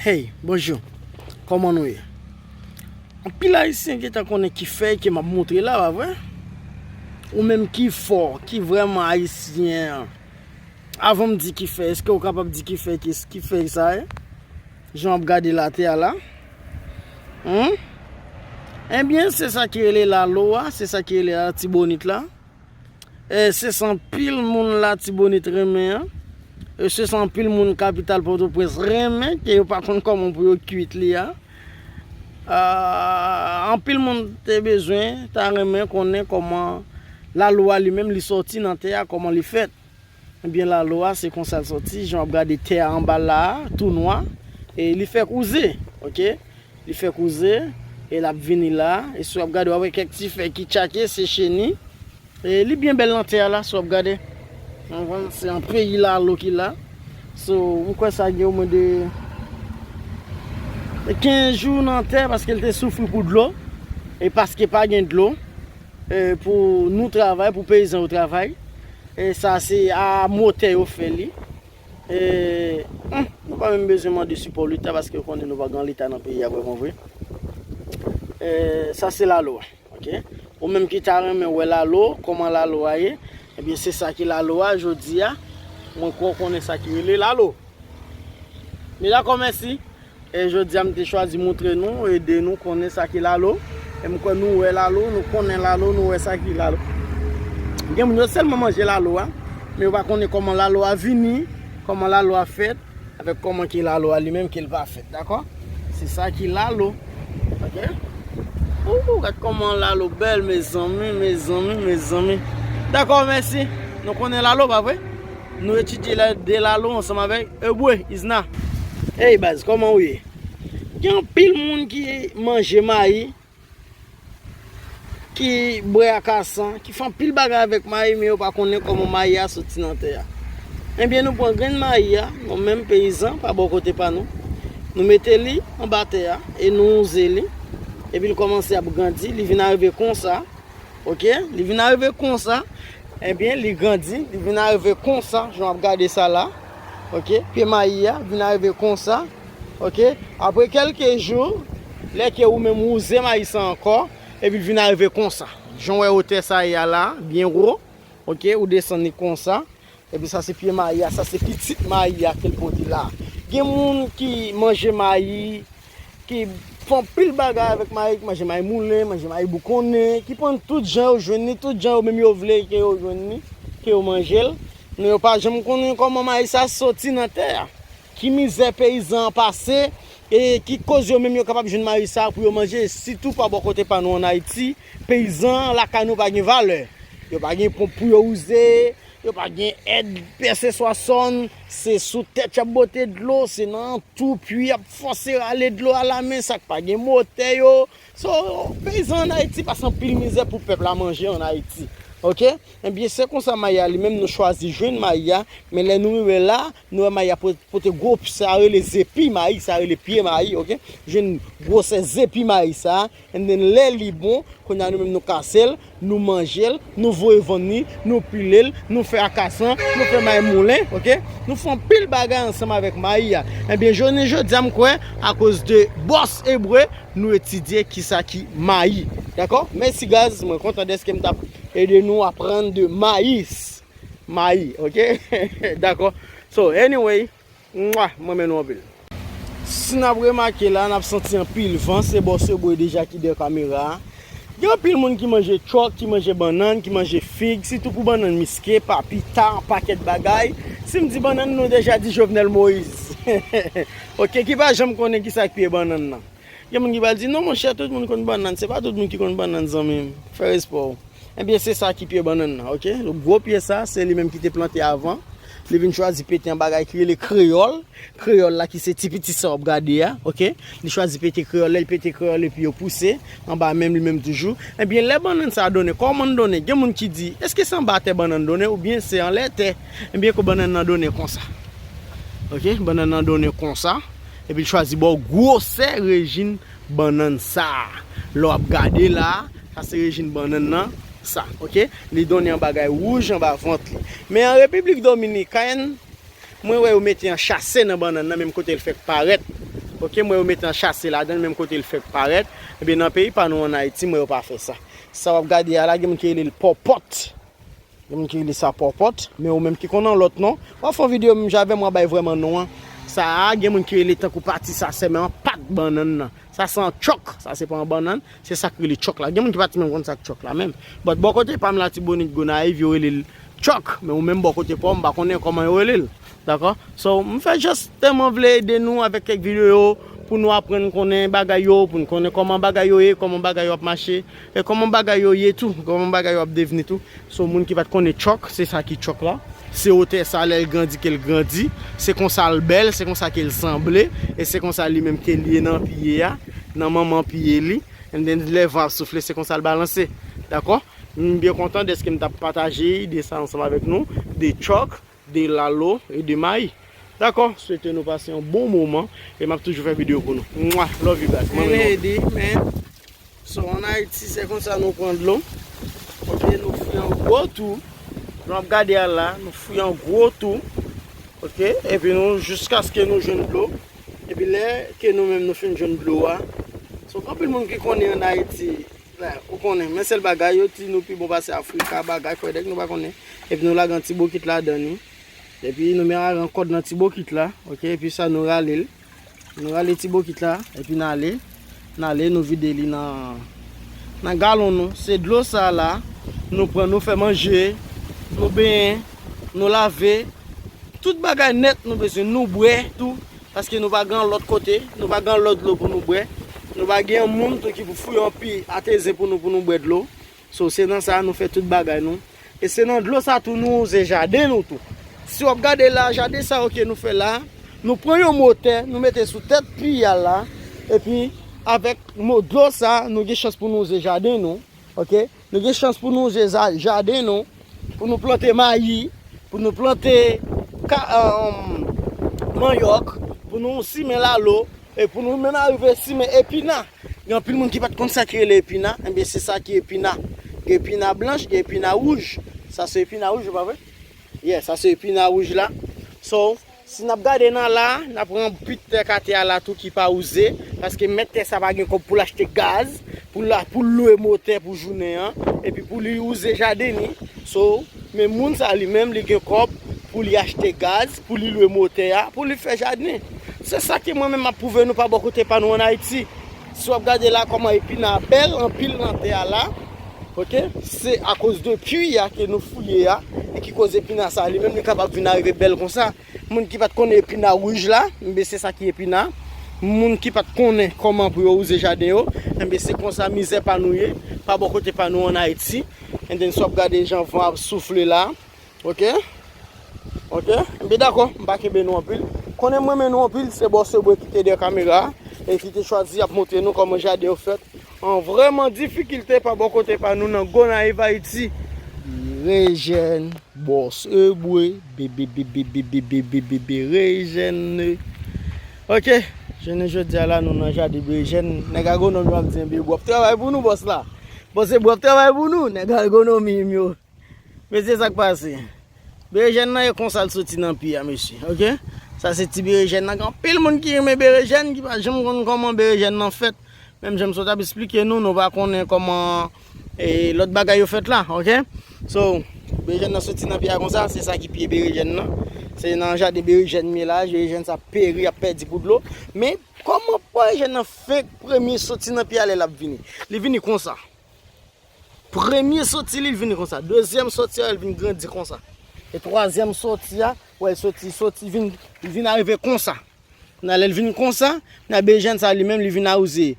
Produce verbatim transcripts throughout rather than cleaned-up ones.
Hey, bonjou. Kòman nou ye? Anpil Ayisyen gentan konnen ki fèy ke m ap montre la, pa vre? Ou menm ki fò, ki vrèman Ayisyen an. Avan m di ki fèy, èske w kapab di ki fèy, ki, ki fèy sa ye? Jan w ap gade latè a la. Hmm? Ebyen, se sa ki rele Lalo a, se sa ki rele Latibonit la. E se sa anpil moun Latibonit renmen an. E se sa anpil moun kapital Pòtoprens renmen, ke yo pa konn kòman pou yo kuit li a. Ah, anpil moun te bezwen, ta renmen konnen kòman Lalo a li menm li sòti nan tè a, kòman li fèt. Ebyen, Lalo a, se konsa l sòti, jan w ap gade tè a anba la a, tou nwa, e li fè kouze, oke? Li fè kouze, e l ap vini la, e si w ap gade, w ap wè kèk ti fèy ki tchake, se cheni. E li byen bèl nan tè a la, si w ap gade. Ou konprann? Se yon peyi Lalo ki la. So, m kwè sa gen omwen de kenz jou nan tè, paske l te soufri pou dlo, e paske pa gen dlo, e pou nou travay, pou peyizan yo travay. E sa se a motè yo fè li. E, hmm, nou pa menm bezwen mande sipò Leta, paske yo konnen nou pa gen Leta nan peyi a vrèman vre. E sa se Lalo a, oke? Ou menm ki ta renmen wè Lalo, kòman Lalo a ye, ebyen se sa ki Lalo a jodi a. Mwen kwè w konnen sa ki rele Lalo. Men dakò, mèsi. E jodi a m te chwazi montre nou, ede nou konnen sa ki Lalo. E m kwè nou wè Lalo, nou konnen Lalo, nou wè sa ki Lalo. Gen moun yo sèlman manje Lalo a, men yo pa konnen kòman Lalo a vini, kòman Lalo a fèt, avèk kòman ki Lalo a li menm ke l pa fèt, dakò? Se sa ki Lalo. Oke? Ou, gad kòman Lalo bèl, mezanmi, mezanmi, mezanmi. Dakò, mèsi. Nou konnen Lalo, pa vre? Nou etidye la, de Lalo ansanm avèk Ebwe, Izna. Ey, baz, kòman ou ye? Gen anpil moun ki manje mayi, ki bwè akasan, ki fè anpil bagay avèk mayi, men yo pa konnen kòman mayi a soti nan tè a. Ebyen, nou pran grenn mayi a, nou menm peyizan, pa bò kote pa nou. Nou mete li anba tè a, e nou wouze li. Epi l kòmanse ap grandi, li vin arive konsa. Oke? Li vin arive konsa. Ebyen, li grandi, li vin arive konsa, jan w ap gade sa la. Oke? Pye mayi a vin arive konsa. Oke? Apre kèlke jou, lè ke ou menm wouze mayi sa ankò, epi l vin arive konsa. Jan w wè wotè sa ye a la, byen wo. Oke? Ou desann li konsa. Epi sa se pye mayi a, sa se pitit mayi a ke l pote la. Gen moun ki manje mayi, ki fè anpil bagay avèk mayi, ki manje mayi moulen, manje mayi boukonnen, ki pran tout jan yo jwenn li, tout jan yo menm yo vle ke yo jwenn li, ke yo manje l. Men yo pa janm konnen kòman mayi sa soti nan tè a. Ki mizè peyizan an pase, e ki koz yo menm yo kapab jwenn mayi sa pou yo manje, sitou pa bò kote pa nou ann Ayiti, peyizan an lakay nou pa gen valè. Yo pa gen ponp pou yo wouze, yo pa gen èd pèse swa sòn, se sou tèt y ap bote dlo, se nan twou pwi y ap fòse rale dlo a la men, sa k pa gen motè yo. So, peyizan ann Ayiti pase anpil mizè pou pèp la manje ann Ayiti. Oke? Ebyen, se konsa mayi a li menm, nou chwazi jwenn mayi a, men lè nou rive la, nou wè mayi a po-, pote gwo, sa rele zepi mayi, sa rele pye mayi, oke? Jwenn gwosè zepi mayi sa, and then lè li bon, kounye a nou menm nou kase l, nou manje l, nou voye vann li, nou pile l, nou fè akasan, nou fè mayi moulen, oke? Nou fè anpil bagay ansanm avèk mayi a. Ebyen, jounen jodi a, m kwè, akoz de bòs Ebre, nou etidye kisa ki mayi. Dakò? Mèsi, guys. Mwen kontan dèske m t ap ede nou aprann de mayis. Mayi, oke? Dakò? So, anyway, mwa, mwen renmen nou anpil. Si n ap remake la, n ap santi anpil van, se bòs Ebre deja ki dèyè kamera a. Gen anpil moun ki manje chòk, ki manje bannann, ki manje fig, sitou pou bannann miske, papita, yon pakèt bagay. Si m di bannann, nou deja di Jovenel Moïse. Oke, ki pa janm konnen kisa k pye bannann nan. Gen moun ki pral di, "Non, monchè, tout moun konn bannann." Se pa tout moun ki konn bannann, zanmi m. Fè respè w. Ebyen, se sa ki pye bannann nan, oke? Gwo pye sa, se li menm ki te plante avan. Li vin chwazi pete yon bagay ki rele kreyòl. Kreyòl la ki se ti piti sa w ap gade a, oke? Li chwazi pete kreyòl, lè l pete kreyòl epi yo pouse anba men m li menm toujou. Ebyen, lè bannann sa a donnen, kòman l donnen? Gen moun ki di, èske se anba tè bannann donnen oubyen se anlè tè? Ebyen, kou bannann nan donnen konsa. Oke? Bannann nan donnen konsa. Epi l chwazi ba w gwosè rejim bannann sa a. Lè w ap gade la, sa se rejim bannann nan, sa, oke? Li donnen yon bagay wouj anba vant li. Men an Repiblik Dominikèn, mwen wè yo mete yon chase nan bannann nan, menm kote l fèk parèt. Ok, m wè yo mete an chase ladan l, menm kote l fèk parèt. Ebyen, nan peyi pa nou ann Ayiti, m wè yo pa fè sa. Sa w ap gade a la, gen moun ki rele l pòpòt. Gen moun ki rele sa pòpòt, men ou menm ki konn yon lòt non, w ap fè yon videyo menm jan avè m, w a bay vrèman non an. Sa a, gen moun ki rele tankou pati sa, sèmen an, pat bannann nan. Sa se yon tchòk, sa se pa yon bannann, se sa k rele tchòk la. Gen moun ki pa t menm konn sa k tchòk la menm. But bò kote pa m Latibonit, Gonayiv, yo rele l tchòk, men ou menm bò kote pa w, m pa konnen kòman yo rele l. Dakò? So, m fè just tèlman vle ede nou avèk kèk videyo pou nou aprann konnen bagay yo, pou n konnen kòman bagay yo ye, kòman bagay yo ap mache, e kòman bagay yo ye tou, kòman bagay yo ap devni tou. So, moun ki pa t konnen tchòk, se sa ki tchòk la. Se wotè sa lè l grandi ke l grandi, se konsa l bèl, se konsa ke l sanble, e se konsa li menm ke l ye nan pye a, nan manman pye li. And then, lè van ap soufle, se konsa l balanse. Dakò? M byen kontan dèske m t ap pataje ide sa ansanm avèk nou, de tchòk, de lalo e de mayi. Dakò, swete nou pase yon bon moman e m ap toujou fè videyo pou nou. Mwa, love you guys. Mwen, mwen, lady, man. So, ann Ayiti, se konsa nou pran dlo. Ok, nou fouye yon gwo tou. Jan w ap gade a la, nou fouye yon gwo tou. Ok, epi nou, jiskaske nou jwenn dlo. Epi lè ke nou menm nou fin jwenn dlo a. So, gen anpil moun ki konnen ann Ayiti, la, ou konnen, men sèl bagay, yo di nou pi bon pase Afrika, bagay, fòdèk nou pa konnen. Epi nou lage yon ti bokit ladan li. Epi nou mete yon kòd nan ti bokit la, ok, epi sa nou rale l. Nou rale ti bokit la, epi n ale. N ale, nou vide li nan, nan galon nou. Se dlo sa la, nou pran, nou fè manje, nou benyen, nou lave. Tout bagay nèt nou bezwen, nou bwè tou. Paske nou pa gen lòt kote, nou pa gen lòt dlo pou nou bwè. Nou pa gen moun tou ki pou fouye yon pi ateze pou nou, pou nou bwè dlo. So, se nan sa nou fè tout bagay nou. E se nan dlo sa tou nou wouze jaden nou tou. Si w ap gade la, jaden sa yo ke nou fè la, nou pran yon motè, nou mete sou tèt pi a la, epi avèk mo-, dlo sa, nou gen chans pou nou wouze jaden nou, ok? Nou gen chans pou nou wouze za-, jaden nou, pou nou plante mayi, pou nou plante ka-, um, manyòk, pou nou simen lalo, e pou nou menm arive simen epina. Gen anpil moun ki pa t konn sa ki rele epina, enben se sa ki epina. Gen epina blanch, gen epina wouj. Sa se epina wouj, pa vre? Yeah, sa se epina wouj la. So, si n ap gade nan la, n ap pran pit tè katè a la tou ki pa wouze, paske mèt tè sa pa gen kòb pou l achte gaz, pou l, pou l lwe motè pou jounen an, epi pou li wouze jaden li. So, men moun sa li menm, li gen kòb pou li achte gaz, pou li lwe motè a, pou li fè jaden. Se sa ke mwen menm m ap pwouve nou pa bò kote pa nou ann Ayiti. Si w ap gade la kòman epina bèl anpil nan tè a la, ok? Se akoz de pwi a ke nou fouye a, e ki koz epina sa li menm li kapab vin arive bèl konsa. Moun ki pa t konnen epina wouj la, enben se sa ki epina. Moun ki pa t konnen kòman pou yo wouze jaden yo, enben se konsa mizè pa nou ye, pa bò kote pa nou ann Ayiti. And then, si w ap gade jan van ap soufle la, ok? Ok? Enben dakò, m pa kenbe nou anpil. Konnen m renmen nou anpil, se Bòs Ebwe ki te dèyè kamera a, e ki te chwazi ap montre nou kòman jaden yo fèt. An vrèman difikilte pa bò kote pa nou nan Gonayiv, Ayiti. Berejèn, Bòs Ebwe, be, be, be, Berejèn. Ok, jounen jodi a la, nou nan jaden berejèn. Nèg agwonòm yo ap di, enben, w ap travay pou nou, bòs la. Bòs Ebwe ap travay pou nou, nèg agwonòm yo. Mesye, sa k pase? Berejèn nan e konsa l soti nan pye a, mesye, ok? Sa se ti berejèn nan. Gen anpil moun ki renmen berejèn, ki pa janm konn kòman berejèn nan fèt. Menm jan m sot ap esplike nou, nou pa konnen kòman, e, lòt bagay yo fèt la, ok? So, berejèn nan soti nan pye a konsa, se sa ki pye berejèn nan. Se nan jaden berejèn m ye la, berejèn sa peri, ap pèdi pou dlo. Men, kòman berejèn nan fenk premye soti nan pye a lè l ap vini? Li vini konsa. Premye soti li, li vini konsa. Dezyèm soti a, li vin grandi konsa. E twazyèm soti a, wè, soti, soti, vin, vin arive konsa. Nan lè l vin konsa, nan berejèn sa li menm, li vin awouze.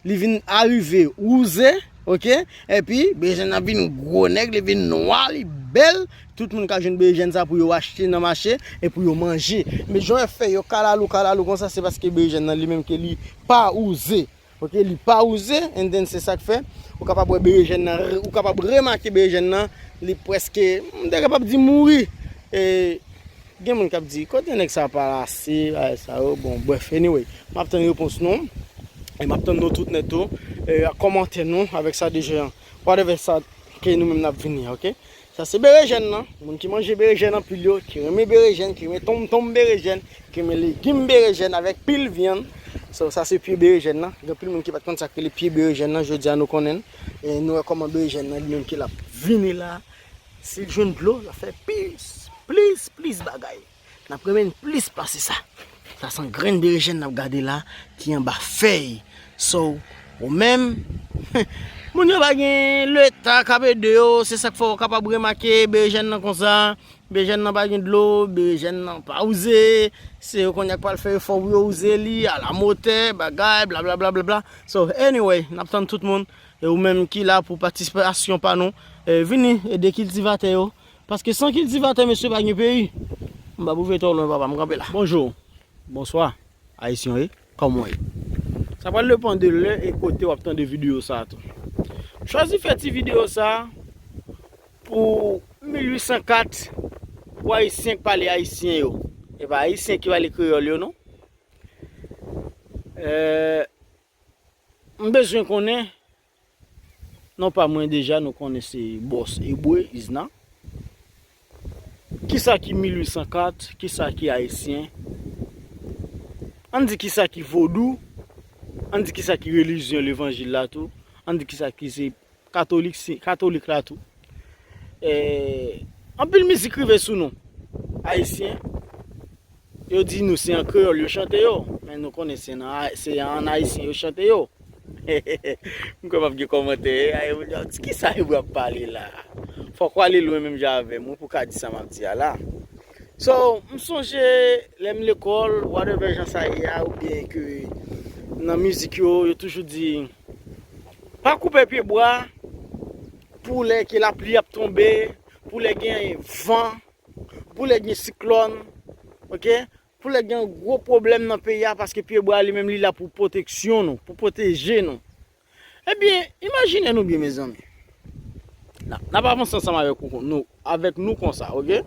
Li vin arive wouze, ok? Epi, berejèn nan vin gwo nèg, li vin nwa, li bèl. Tout moun ka jwenn berejèn sa pou yo achte nan mache e pou yo manje. Men jan w fè yo kalalou, kalalou konsa, se paske berejèn nan li menm ke li pa wouze. Ok, li pa wouze, and then se sa k fè ou kapab wè berejèn nan, ou kapab remake berejèn nan, li prèske, m te kapab di mouri. E gen moun k ap di, kote nèg sa pa lase, bagay sa yo, bon, brèf, anyway, m ap tann repons nou, e m ap tann nou tout nèt tou, e ak kòmantè nou, avèk sa deja, whatever sa ke nou menm n ap vini, ok? Sa se berejèn nan. Moun ki manje berejèn anpil yo, ki renmen berejèn, ki renmen tonmtonm berejèn, ki renmen legim berejèn avèk pil vyann. So, sa se pye berejèn nan. Gen anpil moun ki pa t konn sa k rele pye berejèn nan. Jodi a nou konnen l. E nou wè kòman berejèn nan li menm ki l ap vini la. Si l jwenn dlo, l ap fè plis, plis, plis bagay. N ap renmen l plis pase sa. Sa se yon grenn berejèn n ap gade la ki anba fèy. So, ou menm, moun yo pa gen leta k ap ede yo, se sa k fè w kapab remake berejèn nan konsa. Berejèn nan pa gen dlo, berejèn nan pa wouze. Se yo kounye a k pral fè efò pou yo wouze li, ala motè, bagay, blablabla. So, anyway, n ap tann tout moun. E ou menm ki la pou patisipasyon pa nou, e vini ede kiltivatè yo. Paske san kiltivatè, mesye, pa gen peyi. M pa pou voye twò lwen, papa, m kanpe la. Bonjou, bonswa, Ayisyen yo, kòman w ye? Sa pral depann de lè e kote w ap tande videyo sa a tou. M chwazi fè ti videyo sa a pou mil uit san kat, pou Ayisyen k pale ayisyen yo. E pa Ayisyen ki pale kreyòl yo, non. Euh, m bezwen konnen, non pa mwen deja, nou konnen se bòs Ebre, Izna. Kisa ki mil uit san kat, kisa ki ayisyen? Ann di kisa ki vodou, ann di kisa ki relijyon levanjil la tou, ann di kisa ki se katolik, si, katolik la tou. E, anpil mizik rive sou nou, ayisyen. Yo di nou se an kreyòl yo chante yo, men nou konnen se nan, se an ayisyen yo chante yo. M kwè p ap gen kòmantè, ay, moun yo ap di, "Kisa Ebre ap pale la?" Fòk w ale lwen menm jan avè m, wi, pou w ka di sa m ap di a la. So, m sonje, lè m lekòl, whatever jan sa ye a, oubyen ke nan mizik yo, yo toujou di, "Pa koupe pye bwa pou lè ke lapli ap tonbe, pou lè gen van, pou lè gen siklòn, oke? Pou lè gen gwo pwoblèm nan peyi a, paske pye bwa li menm li la pou pwoteksyon nou, pou pwoteje nou." Ebyen, imajine nou byen, mezanmi. N a, n ap avanse ansanm avèk ou, nou, avèk nou konsa, oke?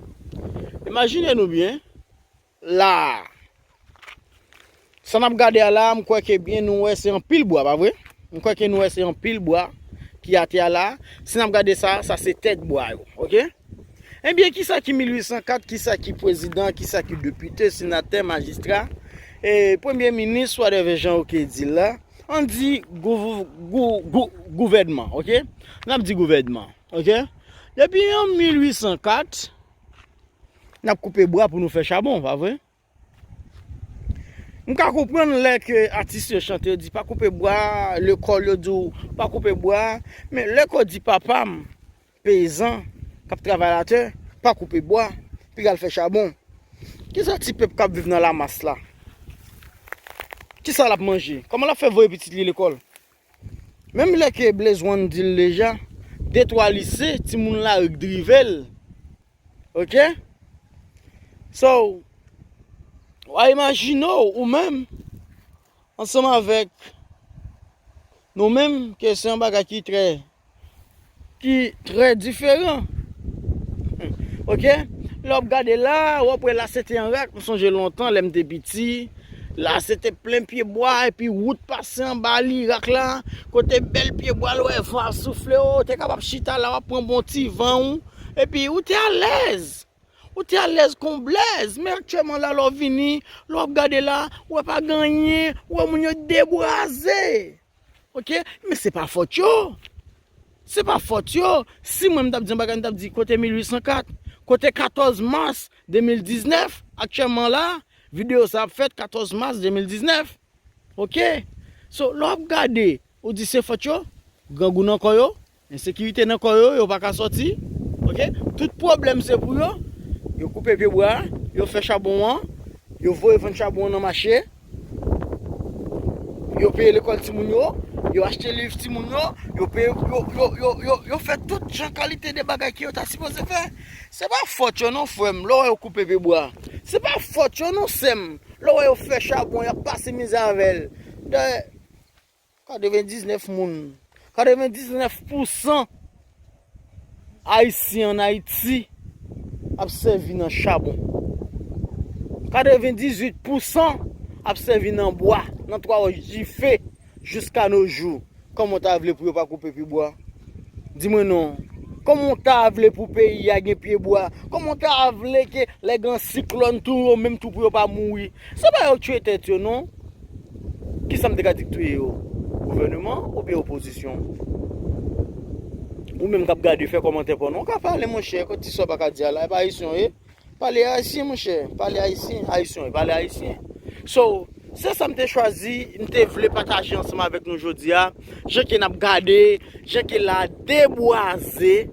Imajine nou byen, la a. Sa n ap gade a la a, m kwè ke byen nou wè se anpil bwa, pa vre? M kwè ke nou wè se anpil bwa ki atè a la a. Si n ap gade sa, sa se tèt bwa yo, oke? Ebyen, kisa ki mil uit san kat, kisa ki prezidan, kisa ki depite, senatè, majistra, e premye minis, whatever jan ou ke di l la, ann di gouv-, gou-, gou-, gouvènman, oke? N ap di gouvènman, oke? Depi an mil uit san kat, n ap koupe bwa pou nou fè chabon, pa vre? M ka konprann lè ke atis yo chante, yo di pa koupe bwa, lekòl yo di w pa koupe bwa, men lè ke w di papa m, peyizan k ap travay latè, pa koupe bwa, pou y al fè chabon. Kisa ti pèp k ap viv nan lamas la? Kisa l ap manje? Kòman l ap fè voye pitit li lekòl? Menm lè ke Blaze One di l deja, de twa lise, timoun larik drive l. Oke? So, w a imajine w, ou menm, ansanm avèk nou menm, ke se yon bagay ki trè, ki trè diferan. Oke? Lè w ap gade la, w ap wè la se te yon rak. M sonje lontan, lè m te piti, la se te plen pye bwa, epi wout pase anba li, rak la, kote bèl pye bwa, lè w wè van ap soufle, w te kapab chita la, w ap pran bon ti van ou, epi ou te alèz. Ou te alèz kon blèz, men aktyèlman la, lè w vini, lè w ap gade la, ou wè pa gen anyen, ou wè moun yo debraze. Oke? Men se pa fòt yo. Se pa fòt yo. Si mwen m t ap di yon bagay, m t ap di kote mil uit san kat, kote katòz mas de mil diznèf, aktyèlman la, videyo sa ap fèt katòz mas de mil diznèf. Oke? So, lè w ap gade, ou di se fòt yo, grangou nan kò yo, ensekirite nan kò yo, yo pa ka sòti. Oke? Tout pwoblèm se pou yo. Yo koupe pye bwa, yo fè chabon an, yo voye vann chabon an nan mache, yo peye lekòl timoun yo, yo achte liv timoun yo, yo peye, yo, yo, yo, yo, yo fè tout jan kalite de bagay ke yo ta sipoze fè. Se pa fòt yo non, frè m, lè w wè yo koupe pye bwa. Se pa fòt yo non, sè m, lè w wè yo fè chabon, y ap pase mizè avè l. Dayè, katrevendiznèf moun, katrevendiznèf pousan Ayisyen ann Ayiti ap sèvi nan chabon. Katrevendizuit pousan ap sèvi nan bwa, nan twa wòch dife, jiska no jou. Kòman w ta vle pou yo pa koupe pye bwa? Di mwen non. Kòman w ta vle pou peyi a gen pye bwa? Kòman w ta vle ke lè gen siklòn tou, yo menm tou pou yo pa mouri? Se pa yo k tchwe tèt yo non. Kisa m te ka di k touye yo? Gouvèneman oubyen opozisyon? Ou menm k ap gade, fè kòmantè pa w non, ou ka pale, monchè. Kot ti sa w pa ka di a la? E pa ayisyen w ye? Pale ayisyen, monchè. Pale ayisyen. Ayisyen w ye, pale ayisyen. So, se sa m te chwazi, m te vle pataje ansanm avèk nou jodi a. Jan ke n ap gade, jan ke la debwaze.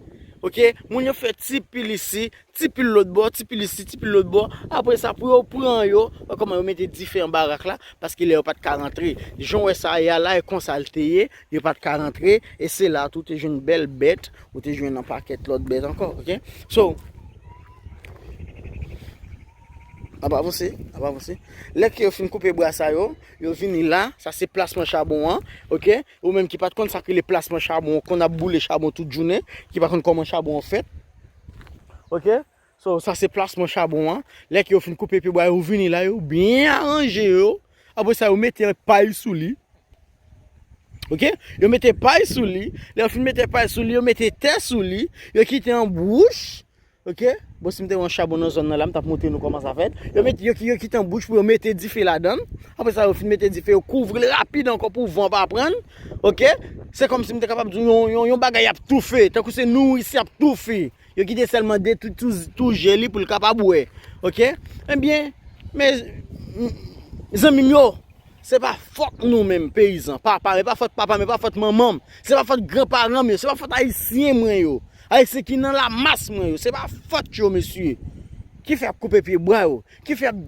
Oke? Moun yo fè ti pil isi, ti pil lòt bò, ti pil isi, ti pil lòt bò. Apre sa, pou yo pran yo, wè kòman yo mete dife anba rak la, paske lè yo pa t ka rantre. Jan w wè sa ye a la, e konsa l te ye, yo pa t ka rantre, e se la tou te jwenn bèl bèt, ou te jwenn yon pakèt lòt bèt ankò, oke? So, ap avanse, ap avanse. Lè ke yo fin koupe bwa sa yo, yo vini la, sa se plasman chabon an, oke? Ou menm ki pa t konn sa k rele plasman chabon, ou konn ap boule chabon tout jounen, ki pa konn kòman chabon an fèt. Oke? So, sa se plasman chabon an. Lè ke yo fin koupe pye bwa yo, vini la, yo byen aranje yo. Apre sa, yo mete pay sou li. Oke? Yo mete pay sou li. Lè yo fin mete pay sou li, yo mete tè sou li. Yo kite an bouch. Oke? Bon, si m te wè yon chabon nan zòn nan la, m t ap montre nou kòman sa fèt. Yo mete, yo, yo kite an bouch pou yo mete dife ladan l. Apre sa, yo fin mete dife, yo kouvri l rapid ankò pou van pa pran l. Oke? Se kòmsi m te kapab di w yon, yon, yon bagay y ap toufe. Tankou se nourisi y ap toufe. Yo kite sèlman de tou, tou, tou je li pou l kapab wè. Oke? Ebyen, men, zanmi m yo, se pa fòt nou menm, peyizan. Papa, e pa fòt papa m, e pa fòt manman m. Se pa fòt granparan m yo, se pa fòt ayisyen mwen yo. Ayisyen ki nan lamas mwen yo, se pa fòt yo, mesye. Ki fè y ap koupe pye bwa yo, ki fè y ap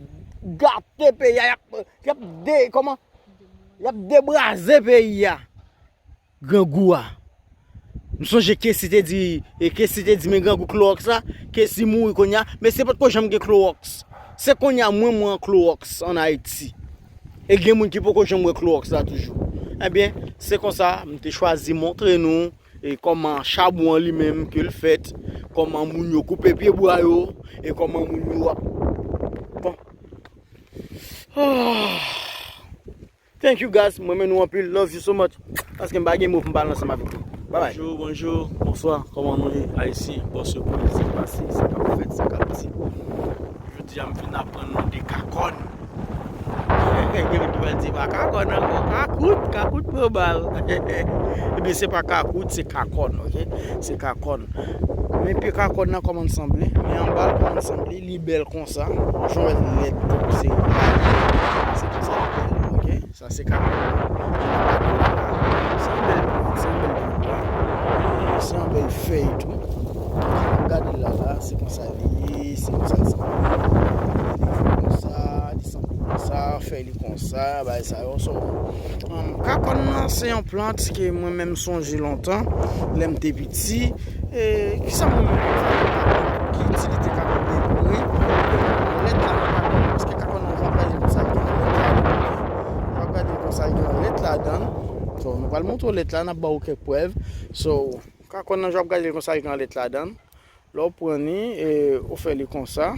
gate peyi a, y ap, y ap de, kòman? Y ap debraze peyi a. Grangou a. M sonje Kesi te di, e Kesi te di, men grangou klowòks la, Kesi mouri kounye a, men se potko janm gen klowòks. Se kounye a mwen, mwen an klowòks ann Ayiti. E gen moun ki poko janm wè klowòks la toujou. Ebyen, se konsa, m te chwazi montre nou, e kòman chabon an li menm ke l fèt, kòman moun yo koupe pye bwa yo, e kòman moun yo ap, bon. Ah. Thank you, guys. Mwen renmen nou anpil. Love you so much. Paske m pa gen mo pou m pale ansanm avèk nou. Bye bye. Bonjou, bonjou, bonswa. Kòman nou ye, Ayisyen? Bòs yo, polis, sa k ap pase, sa k ap fèt, sa k ap di. Jodi a, m vin aprann nou de kakòn. Gen moun ki pral di, pa kakòn ankò, kakout, kakout pran bal. Ebyen, se pa kakout, se kakòn, oke? Se kakòn. Men pye kakòn nan kòman l sanble, men anba l kòman l sanble, li bèl konsa. Jan w wè l lèd tankou se, se konsa li bèl, oke? Sa se kakòn. Se yon bèl plant, se yon bèl plant la. E se yon bèl fèy tou. Gade l la, la, se konsa li ye, se konsa l sanble. Li leve konsa, li sanble konsa, fèy li konsa, bagay sa yo. So, um, kakòn nan, se yon plant ke mwen menm sonje lontan, lè m te piti. E, kisa mwen menm, ki itilite kakòn gen pou mwen? Lèt la nan kakòn, paske kakòn nan, jan w ap gade l konsa, li gen lèt ladan. Jan w ap gade l konsa, li gen lèt ladan. So, nou pral montre w lèt la, n ap ba w kèk prèv. So, kakòn nan, jan w ap gade l konsa, li gen lèt ladan. Lè w pran li, e, ou fè li konsa.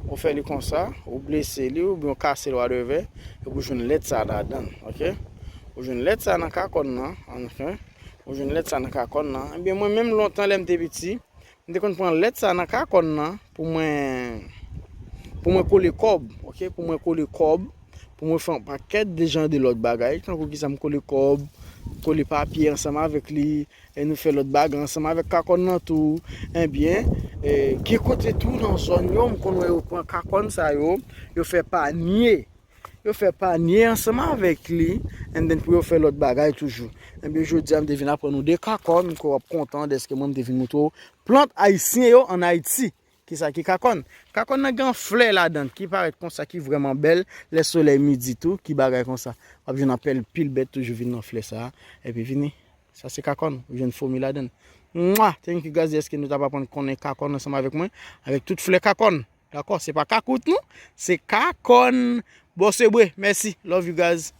Ou fè li konsa, ou blese li, oubyen ou kase l, whatever, epi ou jwenn lèt sa ladan, oke? Ou jwenn lèt sa nan kakòn nan, anfen. Ou jwenn lèt sa nan kakòn nan. Ebyen, mwen menm lontan, lè m te piti, m te konn pran lèt sa nan kakòn nan pou mwen, pou mwen kole kòb, oke? Pou mwen kole kòb, pou mwen fè yon pakèt de jan de lòt bagay, tankou kisa m kole kòb, kole papye ansanm avèk li, e nou fè lòt bagay ansanm avèk kakòn nan tou. Ebyen, e, gen kote tou nan zòn yo, m konn wè yo pran kakòn sa yo, yo fè panye. Yo fè panye ansanm avèk li, and then pou yo fè lòt bagay toujou. Ebyen, jodi a, m te vin aprann nou de kakòn, m kwè w ap kontan dèske mwen, m te vin montre w plant ayisyen yo ann Ayiti. Kisa ki kakòn? Kakòn nan gen flè ladan l ki parèt konsa, ki vrèman bèl, lè solèy midi tou, ki bagay konsa. W ap jwenn anpil, pil bèt toujou vin nan flè sa a, epi vini. Sa se kakòn, ou jwenn fomi ladan l. Mwa! Thank you guys, dèske nou t ap aprann konnen kakòn ansanm avèk mwen, avèk tout flè kakòn. Dakò, se pa kakout non, se kakòn. Bon, se vre, mèsi, love you guys.